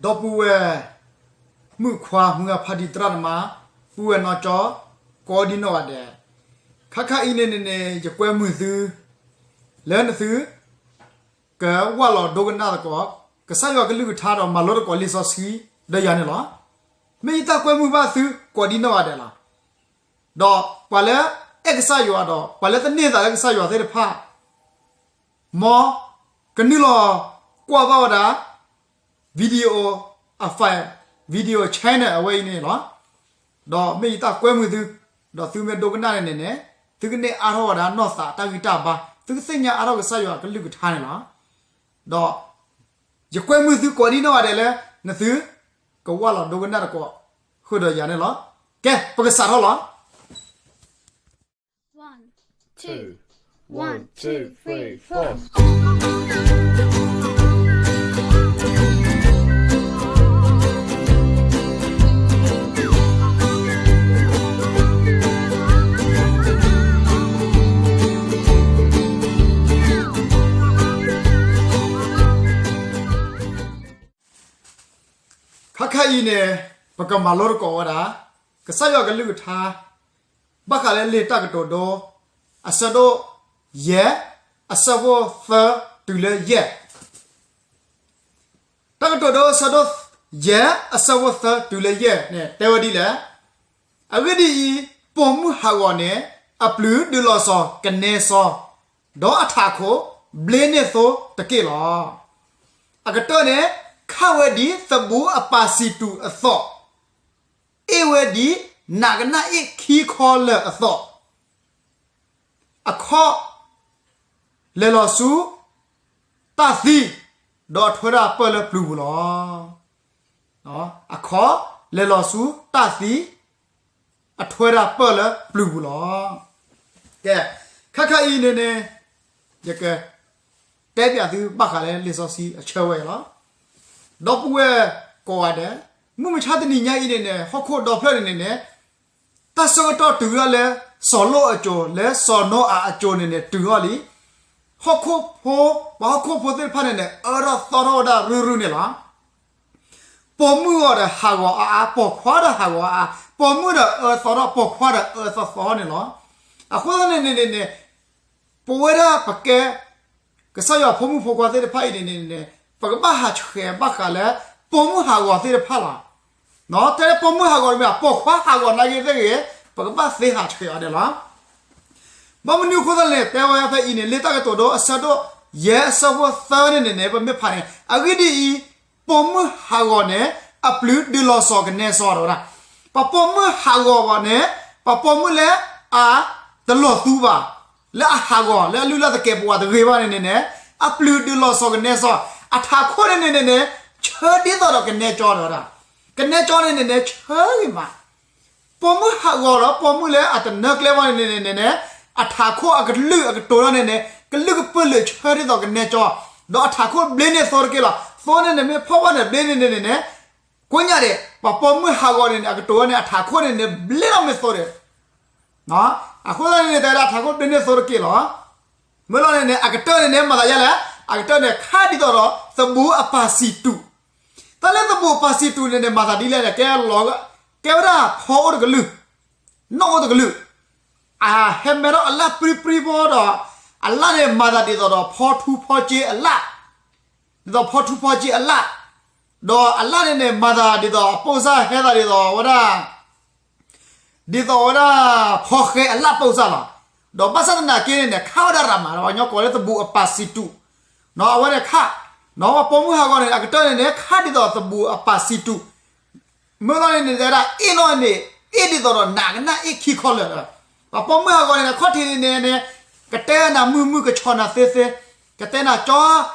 ဒီပုၢ်ဝဲၢ် မုၣ်ခွါ မုၢ်ဂၤဖးဒံး သရၣ်သမါ, ပုၢ်ဝဲၢ်နီၢ်ကၠီ ကိးဒံနီၢ်ဂၤဒဲး, ခါခါအံၤန့ၣ်န့ၣ်န့ၣ် ယကွဲမုာ်သု လၢနသု ကဝၢ်လီၤဒိကနၣ်သကိး ကစၢ်ယွၤကလုၢ်ကထါဒီးမၤလိသကိးလံာ်စီဆှံဒီးယၤန့ၣ်လီၤ. မ့ၢ်ယတၢ်ကွဲမုာ်ဘၣ်သုကိးဒံနီၢ်ဂၤဒဲးလီၤ. ဒီးပှၤလၢအဲၣ်ကစၢ်ယွၤဒီး ပှၤလၢသန့ၤသးလၢကစၢ်ယွၤသ့ၣ်တဖၣ် မ်ကနုာ်လီၤကွၢ်ဘၣ်ဝဲဒၣ် video အ file, video channel အဝဲအံၤန့ၣ်လီၤ. ဒီးမ့ၢ်ယတၢ်ကွဲမုာ်သု, ဒီးသုမ့ၢ်ဒိကနၣ်န့ၣ်န့ၣ်န့ၣ် သုကန့ၢ်အါထီၣ်ဝဲဒၣ်နီၢ်သးတၢ်ဂံၢ်တၢ်ဘါ, သုကသ့ၣ်ညါအါထီၣ်ကစၢ်ယွၤကလုၢ်ကထါန့ၣ်လီၤ. ဒီးယကွဲမုာ်သုကိးဒံနီၢ်ဂၤဒဲးလၢ နသုကဝၢ်လီၤဒိကနၣ်သကိး ဃုာ်ဒီးယၤန့ၣ်လီၤ. ကဲ ပကစးထီၣ်လီၤ. One, two, one, two, three, four. ခါခါအံၤန့ၣ် ပကမၤလိသကိးဝဲဒၣ် ကစၢ်ယွၤကလုၢ်ကထါ ဘၣ်ဃးလၢလံာ်တၢ်ကတိၤဒိ အဆၢဒိၣ်ယဲၢ် အဆၢဖိသၢတုၤလၢယဲၢ်. တၢ်ကတိၤဒိအဆၢဒိၣ်ယဲၢ် အဆၢဖိသၢတုၤလၢယဲၢ်န့ၣ် တဲဝဲဒ်လဲၣ်. အဂ့ၢ်ဒ်အံၤ, ပိာ်မုၣ်ဟးဂီၤန့ၣ် အပျုၤဒုးလီၤစီၤကနဲစီ, ဒီးအထးခိၣ်ဘျ့န့ၢ်သိတက့ၢ်လီၤ. အကတၢၢ်န့ၣ် ခးဝဲဒ်သဘူးအပာ်စံၣ်တူာ်အသိး, အ့ၣ်ဝဲဒ်နးကနၣ်အ့ၣ်ခံခီလၢာ်အသိး, အခီၣ်လဲၤလီၤဆူတၢ်သံ, ဒီးအထွဲတၢ်ပၢၢ်လၢပျုၤပူၤလီၤ. အခီၣ်လဲၤလီၤဆူတၢ်သံ, အထွဲတၢ်ပၢၢ်လၢပျုၤပူၤလီၤ. ကဲ, ခါခါအံၤန့ၣ်န့ၣ် ယကတဲပၠးသုဘၣ်ဃးလၢလံာ်စီဆှံအဆၢဝဲအံၤလီၤ. ဒီပုၢ်ဝဲၢ်ကိးဂၤဒဲး, မုၢ်မဆါတနံၤညါအံၤန့ၣ်န့ၣ် ဟီၣ်ခိၣ်ဒီဖျၢၣ်န့ၣ်န့ၣ်န့ၣ် တၢ်ဆၢကတီၢ်တုၤထီၣ်လၢ စီၤလိၣ်အစိၤ လၢစီၤနိအၤအစိၤန့ၣ်န့ၣ် တုၤထီၣ်လံ. ဟီၣ်ခိၣ်ဖိ, ပှၤဟီၣ်ခိၣ်ဖိသ့ၣ်တဖၣ်န့ၣ်န့ၣ် အၢထီၣ်သီထီၣ်ဝဲဒၣ်ရုၢ်ရုၢ်န့ၣ်လီၤ. ပိာ်မုၣ်အီၤဒီးဟးဂီၤအါအါ, ပိာ်ခွါဒီးဟးဂီၤအါအါ, ပိာ်မုၣ်ဒီးအၢသီထီၣ်, ပိာ်ခွါဒီးအၢသီသီန့ၣ်လီၤ. အဃိသတးန့ၣ်န့ၣ်န့ၣ် ပဝဲဒၣ်ပကဲ ကစၢ်ယွၤဖိမုၣ်ဖိခွါသ့ၣ်တဖၣ်အံၤန့ၣ်န့ၣ်န့ၣ် ပကဘၣ်ဟးဆှဲးဘၣ်ဃးလၢ ပိာ်မုၣ်ဟးဂီၤသ့ၣ်တဖၣ်လီၤ. တဲလၢပိာ်မုၣ်ဟးဂီၤတမ့ၢ်ဘၣ်, ပိာ်ခွါဟးဂီၤနာ်က့သ့ၣ်ဂ့ၤ, ပကဘၣ်သ့ဟးဆှဲးအီၤဒဲးလီၤ. ဘၣ်မနုၤအဃိသတးလဲၣ်န့ၣ် တဲဝဲဖဲအံၤန့ၣ် လံာ်တၢ်ကတိၤဒိအဆၢဒိၣ်ယဲၢ်အဆၢဖိသၢန့ၣ်န့ၣ်န့ၣ် ပမ့ၢ်ဖးန့ၣ် အဂ့ၢ်ဒ်အံၤ, ပိာ်မုၣ်ဟးဂီၤန့ၣ် အပျုၤဒုးလီၤစီၤကနဲစီဒီးဝဲဒၣ်, ပှၤပိာ်မုၣ်ဟးဂီၤဘၣ်န့ၣ် ပှၤပိာ်မုၣ်လၢအတလီၤသူဘၣ်, လၢအဟးဂီၤ လၢအလုၢ်လၢ်သကဲးပဝးတဂ့ၤဘၣ်န့ၣ်န့ၣ်န့ၣ် အပျုၤဒုးလီၤစီၤကနဲစီ, အထးခိၣ်န့ၣ်န့ၣ်န့ၣ်န့ၣ် ဆၢဒ်သိးဒီးကနဲကၠီဒီးဝဲဒၣ်, ကနဲကၠီန့ၣ်န့ၣ်န့ၣ် ဆၢဂ့ၤမး ပိာ်မုၣ်ဟးဂီၤဒီး ပိာ်မုၣ်လၢအတနၢကျဲဘၣ်န့ၣ်န့ၣ်န့ၣ်န့ၣ် အထးခိၣ်အကလုာ်အကတိၤလီၤန့ၣ်န့ၣ် ကလုာ်ကပၢၢ်လၢာ်ဆၢဒ်သိးကနဲကၠီ, ဒီးအထးခိၣ်ဘျ့န့ၢ်သိတက့ၢ်လီၤ. သိန့ၣ်န့ၣ်မ့ၢ်ဖီၣ်ဘၣ်န့ၣ် ဘျ့န့ၢ်န့ၣ်န့ၣ်န့ၣ် ကိးညါဒဲး ပှၤပိာ်မုၣ်ဟးဂီၤန့ၣ်န့ၣ် အကတိၤလီၤန့ၣ် အထးခိၣ်န့ၣ်န့ၣ် ဘျ့လီၤမ့ၢ်သိဒဲး အဃိသတးန့ၣ်န့ၣ် တၢ်ဝဲဒၣ်အထးခိၣ်ဘျ့န့ၢ်သိတက့ၢ်လီၤ. မ့ၢ်လီၤန့ၣ်န့ၣ် အကတၢၢ်န့ၣ်န့ၣ် မၤသးဒ်လဲၣ်, အကတၢၢ်န့ၣ် ခးဒ်သိးဒီးသဘူးအပာ်စံၣ်တူာ်, တၢ်လၢသဘူးအပာ်စံၣ်တူာ်န့ၣ်န့ၣ် မၤသးဒ်လဲၣ်န့ၣ် ကဲလီၤ, ကဲဝဲဒၣ်ဖီအိၣ်တကလုာ်, နီၣ်အိၣ်တကလုာ်, အဟဲမဲထီၣ်အလၣ်ပြံပြံဖိဒီး အလၣ်န့ၣ်မၤသးဒ်သိးဒီးဖီထူဖီစ့အလၣ်, ဒ်သိးဖီထူဖီစ့အလၣ်, ဒီးအလၣ်န့ၣ်န့ၣ် မၤသးဒ်သိးအပိၢ်စၢ်ဟဲသးဒ်သိးဝဲဒၣ် ဒ်သိးဝဲဒၣ် ဖီဃဲအလၣ်ပိၢ်စၢ်လီၤ. ဒီးဘၣ်ဆၣ်သနာ်က့န့ၣ်န့ၣ် ခးဝဲဒၣ်ရၤမး ပှၤကညီကိးလၢသဘူးအပာ်စံၣ်တူာ်, အဝဲန့ၣ်ခး, ပှၤပိာ်မုၣ်ဟးဂီၤန့ၣ် အကတၢၢ်န့ၣ်န့ၣ် ခးဒ်သိးသဘူးအပာ်စံၣ်တူာ်, မ့ၢ်လီၤန့ၣ်န့ၣ် တၢ်ဝဲဒၣ်အ့ၣ်လီၤန့ၣ် အ့ၣ်ဒ်သိးဒီးနးကနၣ်အ့ၣ်ခံခီလၢာ်, ပှၤပိာ်မုၣ်ဟးဂီၤန့ၣ် အခီၣ်ထံးန့ၣ်န့ၣ်န့ၣ် ကတဲနၤမုာ်မုာ် ကဆီၣ်နၤသ့သ့, ကတဲနၤကၠီ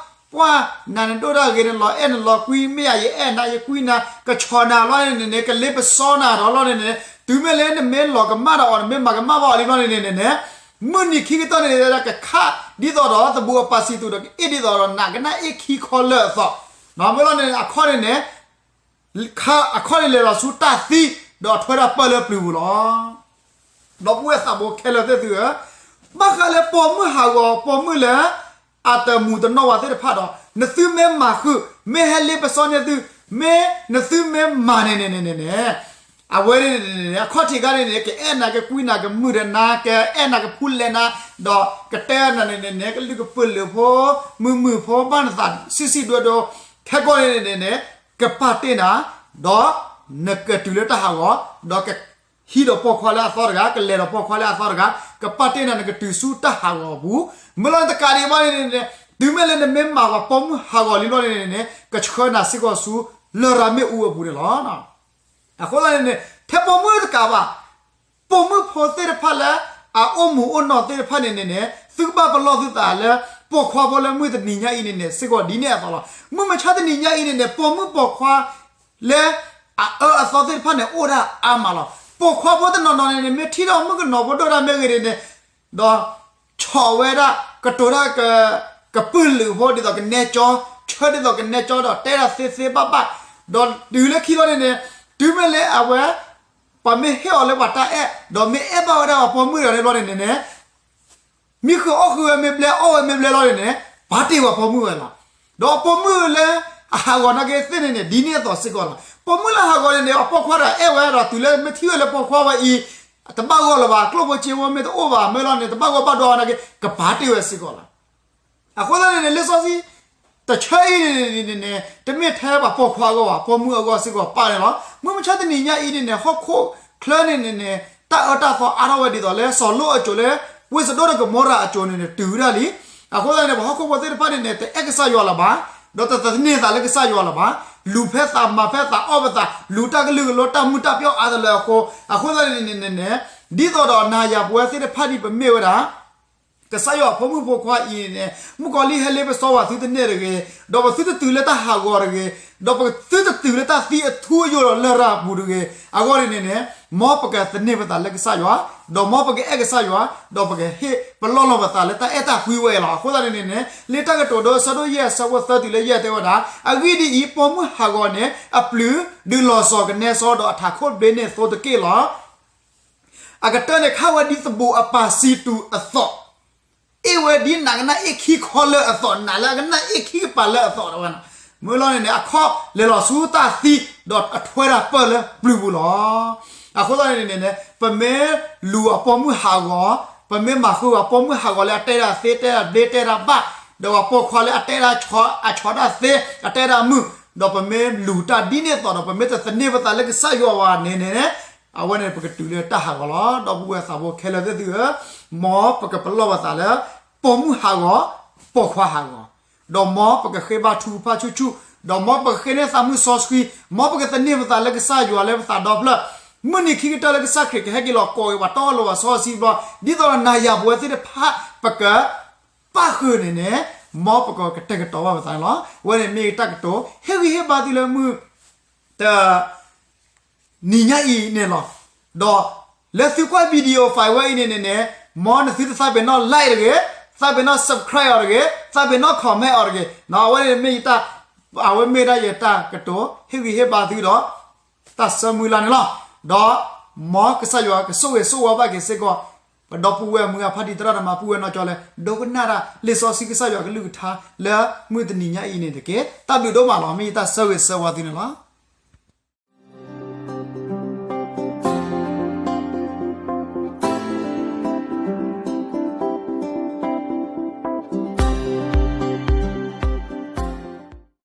ပှၢ် နၤနဒိၣ်တၢ်ဂ့ၤ နလီၤအဲၣ်နလီၤကွံ မ့ၢ်ယၤယအဲၣ်နၤယကွံနၤ ကဆီၣ်နၤလီၤန့ၣ်န့ၣ် ကလ့ပစီနၤဒီးလီၤန့ၣ်န့ၣ် တုၤမ့ၢ်လၢနမ့ၢ်လီၤကမၣ်ဒီးအီၤ နမ့ၢ်မၤကမၣ်ဘၣ်အီၤလံလီၤန့ၣ်န့ၣ်န့ၣ် မုၢ်နံၤခံကတၢၢ်န့ၣ် ကခးဒ်သိးဒီးသဘူးအပာ်စံၣ်တူာ်ဒီး ကအ့ၣ်ဒ်သိးဒီးနးကနၣ်အ့ၣ်ခံခီလၢာ်အသိး, မ့ၢ်လီၤန့ၣ် အခီၣ်န့ၣ်န့ၣ် အခီၣ်န့ၣ်လဲၤလီၤဆူတၢ်သံ ဒီးအထွဲတၢ်ပၢၢ်လၢပျုၤပူၤလီၤ. ဒီပုၢ်ဝဲၢ်သးဘိခဲလၢာ်သ့ၣ်သုဧၢ, ဘၣ်ဃးလၢပိာ်မုၣ်ဟးဂီၤ ပိာ်မုၣ်လၢအတမူးတနီၣ်ဝဲသ့ၣ်တဖၣ်ဒီး နသုမ့ၢ်မၤဃုာ် မ့ၢ်ဟဲလ့ပစီန့ၢ်သု မ့ၢ်နသုမ့ၢ်မၤန့ၣ်န့ၣ်န့ၣ်န့ၣ် အဝဲန့ၣ်န့ၣ် အခီၣ်ထံးခါန့ၣ်န့ၣ် ကအဲၣ်နၤကကွံနၤကမုာ်ဒီးနၤ ကအဲၣ်နၤကဖူလဲၤနၤ ဒီးကတဲနၤန့ၣ်န့ၣ်န့ၣ် ကလုၢ်ကပၢၤလုးဖိ မုာ်မုာ်ဖိ ဘၣ်နသးဆံးဆံးဒိၣ်ဒိၣ် ခဲကီၢ်န့ၣ်န့ၣ်န့ၣ် ကပာ်တ့ၢ်နၤ ဒီးနကတုၤလၢတၢ်ဟးဂီၤ ဒီးက ဟံးဒီးပိာ်ခွါလၢအသီတဂၤ ကလဲၤဒီးပိာ်ခွါလၢအသီတဂၤ ကပာ်တ့ၢ်နၤ နကတုၤဆူတၢ်ဟးဂီၤအပူၤ မ့ၢ်လီၤန့ၣ်တကးဒံးဘၣ်န့ၣ်န့ၣ် တုၤမ့ၢ်လၢနမ့ၢ်မၤပှၤပိာ်မုၣ်ဟးဂီၤလံဘျီန့ၣ်န့ၣ် ကဆှၢနၤစ့ၢ်ကီးဆူ လရာ်မ့ၣ်အူအပူၤန့ၣ်လီၤ. အဃိသတးန့ၣ်န့ၣ် ထဲပိာ်မုၣ်တကးဘၣ် ပိာ်မုၣ်ဖိသ့ၣ်တဖၣ်လၢ အအိၣ်မူအိၣ်နီၢ်သ့ၣ်တဖၣ်န့ၣ်န့ၣ်န့ၣ် သုကဘၣ်ပလီၢ်သုသးလၢ ပိာ်ခွါဖိလၢမုၢ်တနံၤညါအံၤန့ၣ်န့ၣ် စ့ၢ်ကီးဒ်န့ၣ်အသိးလီၤ. မုၢ်မဆါတနံၤညါအံၤန့ၣ်န့ၣ် ပိာ်မုၣ်ပိာ်ခွါ လၢအအၢအသီသ့ၣ်တဖၣ်န့ၣ် အိၣ်ဒၣ်အါမးလီၤ. ပိာ်ခွါဖိတနီၤနီၤန့ၣ်န့ၣ် မ့ၢ်ထံၣ်ဒီးမုၣ်ကနီၤဖိဒိၣ်ဒၣ်မ့ၢ်ဂ့ၤန့ၣ်န့ၣ် ဒီးဆီၣ်ဝဲဒၣ် ကတိၤတၢ် ကပုာ်လုးဖိဒ်သိးကနဲကၠီ, ဆၢဒ်သိးကနဲကၠီဒီး တဲဒၣ်သ့သ့ဘၣ်ဘၣ်, ဒီးတုၤလၢခံလီၤန့ၣ်န့ၣ် တုၤမ့ၢ်လၢအဝဲ ပှၤမ့ၢ်ဟ့ၣ်အီၤလၢပှၤတၢ်အဲၣ် ဒီးမ့ၢ်အဲၣ်ဘၣ်ဝဲဒၣ်ပှၤပိာ်မုၣ်တဂၤန့ၣ်ဘျီန့ၣ်န့ၣ်န့ၣ် မံဃုာ်အီၣ်ဃုာ်ဝဲမ့ၢ်ဘျဲး အီၣ်ဝဲမ့ၢ်ဘျဲးလီၤန့ၣ်န့ၣ် ပာ်တ့ၢ်ဝဲပိာ်မုၣ်ဝဲလီၤ. ဒီးပိာ်မုၣ်လၢအဟးဂီၤနာ်က့သ့ၣ်န့ၣ်န့ၣ် ဒ်န့ၣ်အသိးစ့ၢ်ကီးလီၤ. ပိာ်မုၣ်လၢဟးဂီၤန့ၣ်န့ၣ် အပိာ်ခွါတဂၤအဲၣ်ဝဲဒီး တုၤလၢမ့ၢ်ထံၣ်ဝဲလၢပိာ်ခွါဝဲအံၤ တဘၣ်ဂီၢ်လၢၤဘၣ်, ကျိၣ်ဖိစ့ဖိမ့ၢ်တအိၣ်ဘၣ် မ့ၢ်လီၤန့ၣ် တဘၣ်ဂီၢ်ဘၣ်ဒိဘၣ်နာ်က့ ကပာ်တ့ၢ်ဝဲစ့ၢ်ကီးလီၤ. အဃိသတးန့ၣ်န့ၣ် လံာ်စီဆှံ တဆၢအံၤန့ၣ်န့ၣ်န့ၣ် တမ့ၢ်ထဲပှၤပိာ်ခွါအဂီၢ်ဘၣ်, ပိာ်မုၣ်အဂီၢ်စ့ၢ်ကီးပာ်န့ၣ်လီၤ. မုၢ်မဆါတနံၤညါအံၤန့ၣ်န့ၣ် ဟီၣ်ခိၣ်ချၢန့ၣ်န့ၣ်န့ၣ် တၢ်အၢတၢ်သီအါထီၣ်ဝဲဒ်သိးလၢ စီၤလိၣ်အစိၤလၢ ဝ့ၢ်စဒိၣ်ဒီးကမိၤရၤအစိၤန့ၣ်န့ၣ် တုၤဝဲဒၣ်လံ. အဃိသတးန့ၣ် ပှၤဟီၣ်ခိၣ်ဖိသ့ၣ်တဖၣ်န့ၣ်န့ၣ် တအဲၣ်ကစၢ်ယွၤလၢၤဘၣ်, ဒီးတသန့ၤသးလၢကစၢ်ယွၤလၢၤဘၣ်, လူၤဖဲသးမၤဖဲသးအီၣ်ပသး လူၤတၢ်ကလုာ်ကလိတၢ်မုာ်တၢ်ပျီအါတလၢအဃိ, အဃိသတးန့ၣ်န့ၣ်န့ၣ် ဒ်သိးဒီးနၤယၤပဝဲသ့ၣ်တဖၣ်န့ၣ် ပမ့ၢ်ဝဲဒၣ် ကစၢ်ယွၤအဖိမုၣ်ဖိခွါအံၤန့ၣ်န့ၣ် မုၣ်ကီၤလံၢ်ဟဲလ့ပစီဝဲသုတန့ၢ်တဂ့ၤ, ဒီးပသုတတုၤလၢတၢ်ဟးဂီၤတဂ့ၤ, ဒီးပသုတတုၤလၢတၢ်သံအထူအယိာ်ဒီးလရာ်အပူၤတဂ့ၤ, အဂီၢ်န့ၣ်န့ၣ်န့ၣ် မ်ပကသန့ၤပသးလၢကစၢ်ယွၤ, ဒီးမ်ပကအဲၣ်ကစၢ်ယွၤ, ဒီးပကဟ့ၣ်ပလီၢ်လီၤပသးလၢတၢ်အဲၣ်တၢ်ကွံဝဲအံၤလီၤ. အဃိသတးန့ၣ်န့ၣ်န့ၣ် လံာ်တၢ်ကတိၤဒိအဆၢဒိၣ်ယဲၢ်အဆၢဖိသၢတုၤလၢယဲၢ်တဲဝဲဒၣ်, အဂ့ၢ်ဒ်အံၤ, ပိာ်မုၣ်ဟးဂီၤန့ၣ် အပျုၤဒုးလီၤစီၤကနဲစီဒီးအထးခိၣ်ဘျ့န့ၣ်သိတက့ၢ်လီၤ. အကတၢၢ်န့ၣ် ခးဝဲဒ်သဘိးအပၢ်စံတူာ်အသိး, အ့ၣ်ဝဲဒ်နးကနၣ်အ့ၣ်ခံခီလၢအသိး, နးလၢအကနၣ်အ့ၣ်ခံကပၤလၢအသိးဝဲ, မ့ၢ်လီၤန့ၣ်န့ၣ် အခီၣ်လဲၤလီၤဆူတၢ်သံ, ဒီးအထွဲတၢ်ပၢၢ်လၢပျုၤပူၤလီၤ. အဃိသတးန့ၣ်န့ၣ်န့ၣ် ပမ့ၢ်လူၤအပိာ်မုၣ်ဟးဂီၤ, ပမ့ၢ်မၤဃုာ်အပိာ်မုၣ်ဟးဂီၤလၢအတဲဒၣ်သ့, တဲဒၣ်ဘျ့, တဲဒၣ်ဘၣ်, ဒီးပှၤပိာ်ခွါလၢအတဲဒၣ်ဆီ, အဆီဒၣ်သ့, အတဲဒၣ်မုာ်, ဒီးပမ့ၢ်လူၤတၢ်ဒ်န့ၣ်အသိးဒီး ပမ့ၢ်တသန့ၤပသးလၢကစၢ်ယွၤဘၣ်န့ၣ်န့ၣ် အဝဲန့ၣ်ပကတုၤလၢတၢ်ဟးဂီၤလီၤ. ဒီပုၢ်ဝဲၢ်သးဖိခဲလၢာ်သ့ၣ်သုဧၢ, မ်ပကပလီၢ်ပသးလၢ ပိာ်မုၣ်ဟးဂီၤ, ပိာ်ခွါဟးဂီၤ, ဒီးမ်ပကဃ့ဘါထုကဖၣ်ဆူၣ်ဆူၣ်, ဒီးမ်ပကဃ့န့ၢ်သးမုၢ်စီဆှံ, မ်ပကသန့ၤပသးလၢကစၢ်ယွၤလၢပသးဒီဖျၢၣ်, မုၢ်နံၤခံကတၢၢ်လၢကစၢ်ခရံာ်ကဟဲက့ၤလီၤကိးက့ၤပှၤတီအလိၤပှၤစီဆှံဘျီ, ဒ်သိးဒီးနၤယၤပဝဲသ့ၣ်တဖၣ် ပက ပၣ်ဃုာ်န့ၣ်န့ၣ်, မ်ပကကတဲာ်ကတီၤဘၣ်ပသးန့ၣ်လီၤ. အဝဲန့ၣ်မ့ၢ်တၢ်ကတိၤ ဟ့ၣ်ဂံၢ်ဟ့ၣ်ဘါသုလၢမုၢ် တ နံၤညါအံၤန့ၣ်လီၤ. ဒီးလၢသုကွၢ် video file ဝဲအံၤန့ၣ်န့ၣ်န့ၣ်, မ်နသုတသးပ့ၤနီၣ် like တဂ့ၤ, သးပ့ၤနီၣ် subscribe အီၤတဂ့ၤ, သးပ့ၤနီၣ် comment အီၤတဂ့ၤ. အဝဲန့ၣ်မ့ၢ်ယတၢ်, အဝဲမ့ၢ်ဒၣ်ယတၢ်ကတိၤ ဟ့ၣ်ဂံၢ်ဟ့ၣ်ဘါသုဒီး တၢ်ဆၢမုၢ်လၢ်န့ၣ်လီၤ. ဒီးမ်ကစၢ်ယွၤကဆိၣ်ဂ့ၤဆိၣ်ဝါဘၣ်က့ၤစ့ၢ်ကီး ပဒီပုၢ်ဝဲၢ်မုၢ်အဖါတံၤသရၣ်သမါပုၢ်ဝဲၢ်နီၢ်ကၠီလၢ ဒိကနၣ်တၢ်လံာ်စီဆှံကစၢ်ယွၤကလုၢ်ကထါလၢမုၢ်တနံၤညါအံၤန့ၣ်တက့ၢ်. တၢ်ဘျုးဒိၣ်မးလီၤ. မ့ၢ်ယတၢ်ဆၢဂ့ၤဆၢဝါသုန့ၣ်လီၤ.